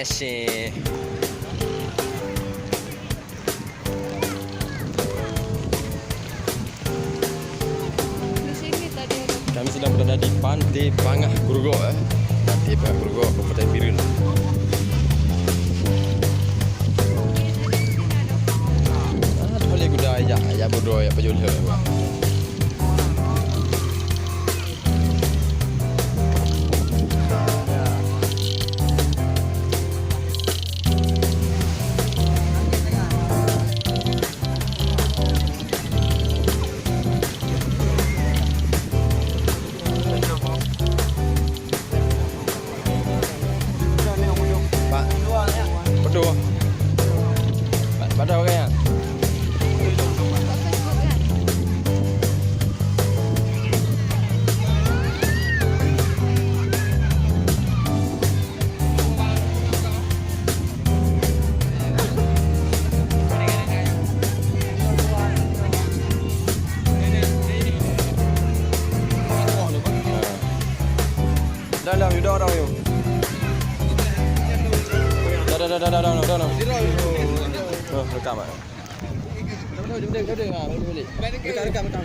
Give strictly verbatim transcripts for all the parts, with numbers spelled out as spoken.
Sih. Kami sedang berada di Pantai Pangah Grogok, eh. Pantai Pangah Grogok, Kabupaten Bireuen. Ah, boleh kuda ya, ya bodoh ya pajulhe. Pak. Betul. Pak, pada orang ya. Dah, dah, dah, dah, dah. Dah, dah, dah, dah, dah, dah, dah. Oh, rekam, ah. Rekam, rekam, rekam.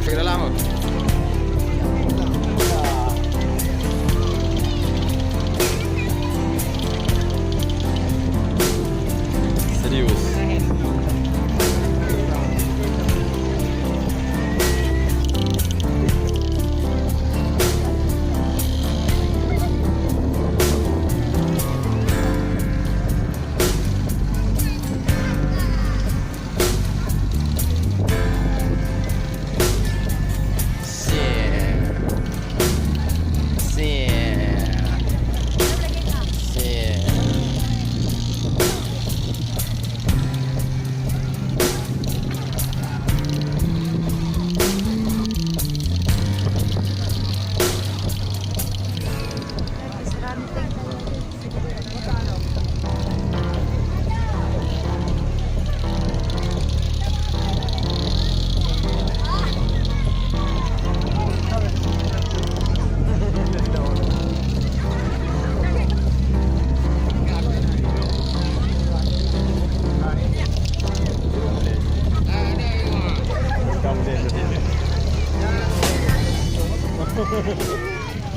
Efek dalam tu. Serius.